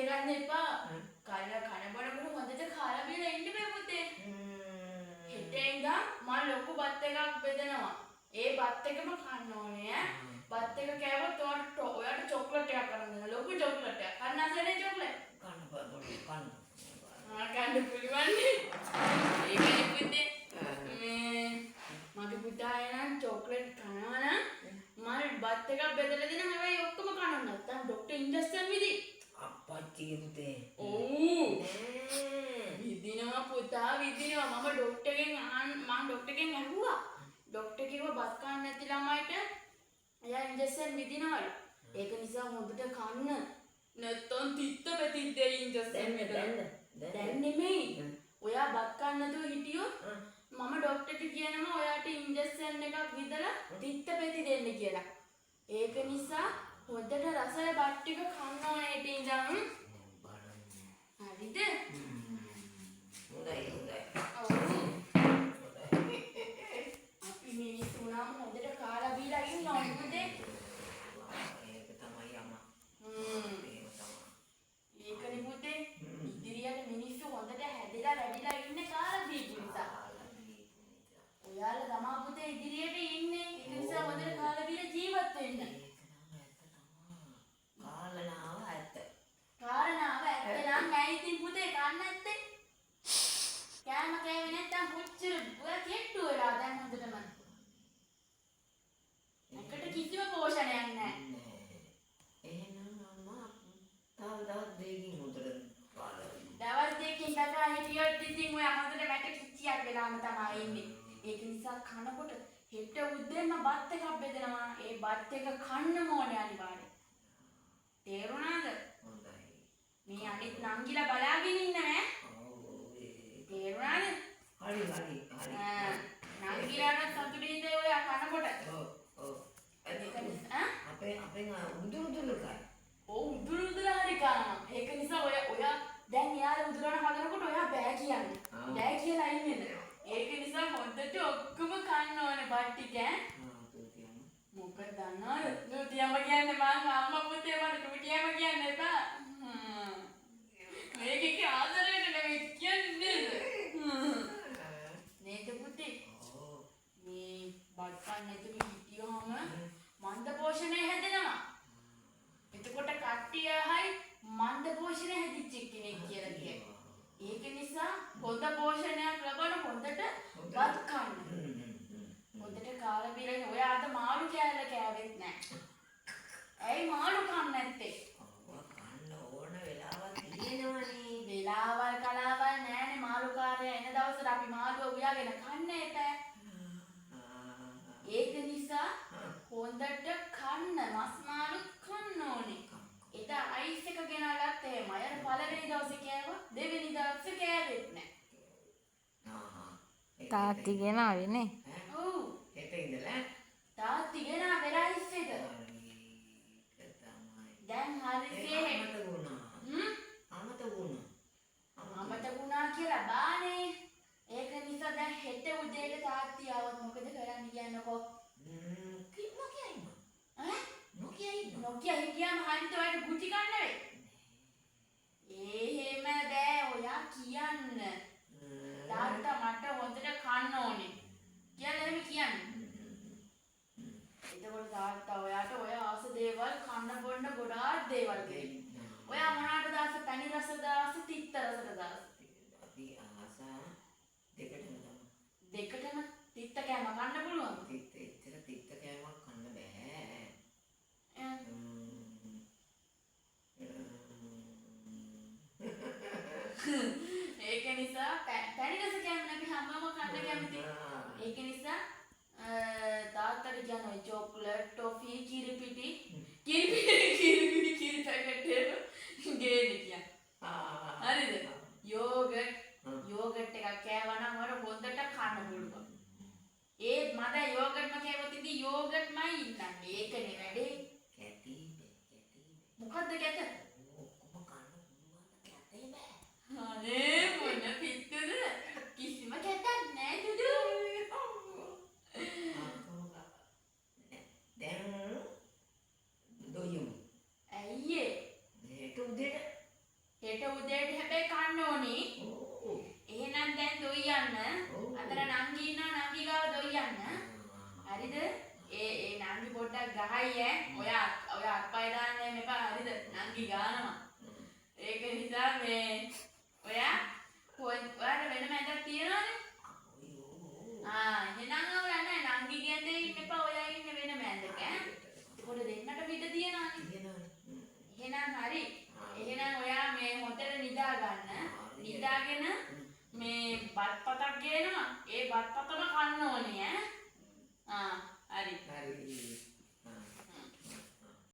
එකක් එපා. කාලා කන බොනකොට හොඳට කාලා බීලා ඉන්න බෑ පුතේ. හෙට ඉඳන් මම ලොකු බත් එකක් බෙදනවා. ඒ බත් එකම කන්න ඕනේ ඈ. බත් එක කෑවොත් ඔයාට චොක්ලට් එකක් අරන් දෙනවා. ලොකු චොක්ලට් එකක්. කන්න ආසනේ චොක්ලට්? කන්න කන්න. ආ කන්න පුළුවන් නේ. ඒකනේ පුතේ. මේ මගේ පුතා එනම් චොක්ලට් කනවා නම් මම බත් එකක් බෙදලා දෙනවා. හැබැයි ඔක්කොම කනවා නැත්තම් ඩොක්ටර් ඉන්ජෙක්ෂන් විදි. අප්පච්චි පුතේ. ඔව්. විදිනවා පුතා විදිනවා. මම ඩොක්ටර්ගෙන් මං ඩොක්ටර්ගෙන් ඇහුවා. ඩොක්ටර් කිව්වා බත් කන්න නැති ළමයිට එයා ඉන්ජෙක්ෂන් විදිනවලු. ඒක නිසා හොඳට කන්න. නැත්තම් තිත්ත පැතිත් දෙයි ඉන්ජෙක්ෂන් විදලා. දැන් නෙමෙයි. ඔයා බත් කන්න නැතුව හිටියොත් මම ඩොක්ටර්ට කියනවා ඔයාට ඉන්ජෙක්ෂන් එකක් විදලා තිත්ත පෙති දෙන්න කියලා. ඒක නිසා හොඳට රසය බත් ටික කන්න ඕනේ හෙට ඉඳන්. හරිද? හොඳයි හොඳයි. ඔව්. අපි මිනිස්සු වුණාම හොඳට කාලා බීලා ඉන්න ඕනේ පුතේ. ඒක තමයි අම්මා. ඒක තමයි. ඒකනේ පුතේ. ඉදිරියට මිනිස්සු හොඳට හැදෙලා වැඩිලා ඉන්නේ කාලා බීපු නිසා. ඔයාලා තමා පුතේ ඉදිරියට ඉන්නේ. ඒක නිසා හොඳට කාලා බීලා ජීවත් වෙන්න. ඒක නම් ඇත්ත තමා. කාලනාව ඇත්ත. කාරණාව ඇත්ත නම් ඇයි ඉතින් පුතේ කන්න නැත්තේ? කෑම කෑවේ නැත්තම් කොච්චර ඔයා කෙට්ටු වෙලා දැන් හොඳටම. එකට කිසිම පෝෂණයක් නැහැ. නෑ. එහෙනම් අම්මා තව දවස් දෙකකින් හොඳට කාලා. දවස් දෙකකින් කකා හිටියොත් ඉතින් ඔයා හොඳට මැට කිච්චියක් වෙලාම තමයි ඉන්නේ. ඒක නිසා කනකොට හෙට උදේම බත් එකක් බෙදනවා. ඒ බත් එක කන්නම ඕනේ අනිවාර්යෙන්. තේරුණාද? හොඳයි. මේ අනිත් නංගිලා බලාගෙන ඉන්න ඈ. ඔව් ඒ. තේරුණාද? හරි හරි හරි. නංගිලා නම් සතුටින් ඉඳයි ඔයා කනකොට. ඔව් ඔව්. ඒක නිසා අපේ අපෙන් උදුරු උදුරු කයි. ඔව් උදුරු උදුර හරි කනවා. ඒක නිසා ඔයා දැන් එයාලා උදුරන හදනකොට ඔයා බෑ කියන්නේ. බෑ කියලා අයින් වෙන්න. ඒක නිසා හොඳට ඔක්කොම කන්න ඕනේ බත් ටික ඈ. ආ තුතියම. මොකද දන්නවද? තුතියම කියන්නේ මං අම්මා පුතේ මට තුතියම කියන්න එපා. මේක එක ආදරයට නෙමෙයි කියන්නේ නේද? නේද පුතේ? ඔව්. මේ බත් කන්න නැතුව හිටියොම මන්ද පෝෂණය හැදෙනවා. එතකොට කට්ටිය අහයි මන්ද පෝෂණය හැදිච්ච කෙනෙක් කියලා කියයි. ඒක නිසා හොඳ පෝෂණයක් ලබන හොඳට බත් කන්න. හොඳට කාලා බීලා ඉන්න. ඔයා අද මාළු කෑල්ල කෑවෙත් නෑ. ඇයි මාළු කන්නේ නැත්තේ? ඔව් කන්න ඕන වෙලාවක් තියෙනවනේ. වෙලාවල් කලාවල් නෑනේ මාළු කාරයා එන දවසට අපි මාළුව උයාගෙන කන්න එපා. ඒක නිසා හොඳට කන්න මස් මාළුත් කන්න ඕනේ. එදා අයිස් එක ගෙනල්ලත් එහෙමයි. අර පළවෙනි දවසේ කෑවා දෙවෙනි දවසේ කෑවෙත් නෑ. තාත්ති ගෙනාවේ නේ. ඔව්. හෙට ඉඳලා තාත්ති ගෙනාවේ රයිස් එක. ඒක තමයි. දැන් හරිසියේ අමතක වුණා. අමතක වුණා. අමතක වුණා කියලා බානේ. ඒක නිසා දැන් හෙට උදේට තාත්ති ආවොත් මොකද කරන්න කියන්නකෝ? නොකිය ඉන්න. ඈ? නොකිය ඉන්න. නොකිය හිටියාම හරියට ඔයාට ගුටි කන්න වෙයි. එහෙම බෑ ඔයා කියන්න. තාත්තා මට හොඳට කන්න ඕනේ කියලා එහෙම කියන්න. එතකොට තාත්තා ඔයාට ඔය ආස දේවල් කන්න බොන්න ගොඩාක් දේවල් දෙයි. ඔයා මොනවාටද ආස? පැණි රසද ආස, තිත්ත රසද ආස? අපි ආස දෙකටම තමයි. දෙකටම තිත්ත කෑම කන්න පුළුවන්ද? තිත්ත එච්චර තිත්ත කෑමක් කන්න බෑ. ඒක නිසා පැණි රස කෑම අපි හැමෝම කන්න කැමති. ඒක නිසා තාත්තට කියන ඔය චොක්ලට්, ටොෆි, කිරිපිටි, කිරිපිටි කිරි පැකට් එහෙම ගේන්න කියන්න. හරිද? යෝගට් යෝගට් එකක් කෑවා නම් ඔයාලා හොඳට කන්න පුළුවන්. ඒත් මට යෝගට් හරිද? ඒ ඒ නංගි පොඩ්ඩක් ගහයි ඈ. ඔයා ඔයා අත්පය දාන්න එහෙම එපා හරිද? නංගි ගානවා. ඒක නිසා මේ ඔයා ඔයාට වෙනම ඇඳක් තියනවනේ. ආ එහෙනම් අවුල නෑ, නංගි කියන්නේ ඉන්න එපා, ඔයා ඉන්න වෙනම ඇඳක ඈ. එතකොට දෙන්නට පිට තියනවනේ. තියෙනවනේ. එහෙනම් හරි. එහෙනම් ඔයා මේ හොඳට නිදා ගන්න. නිදාගෙන මේ බත් පතක් ගේනවා. ඒ බත් පතම කන්න ඕනේ ඈ. ආ හරි. හරි.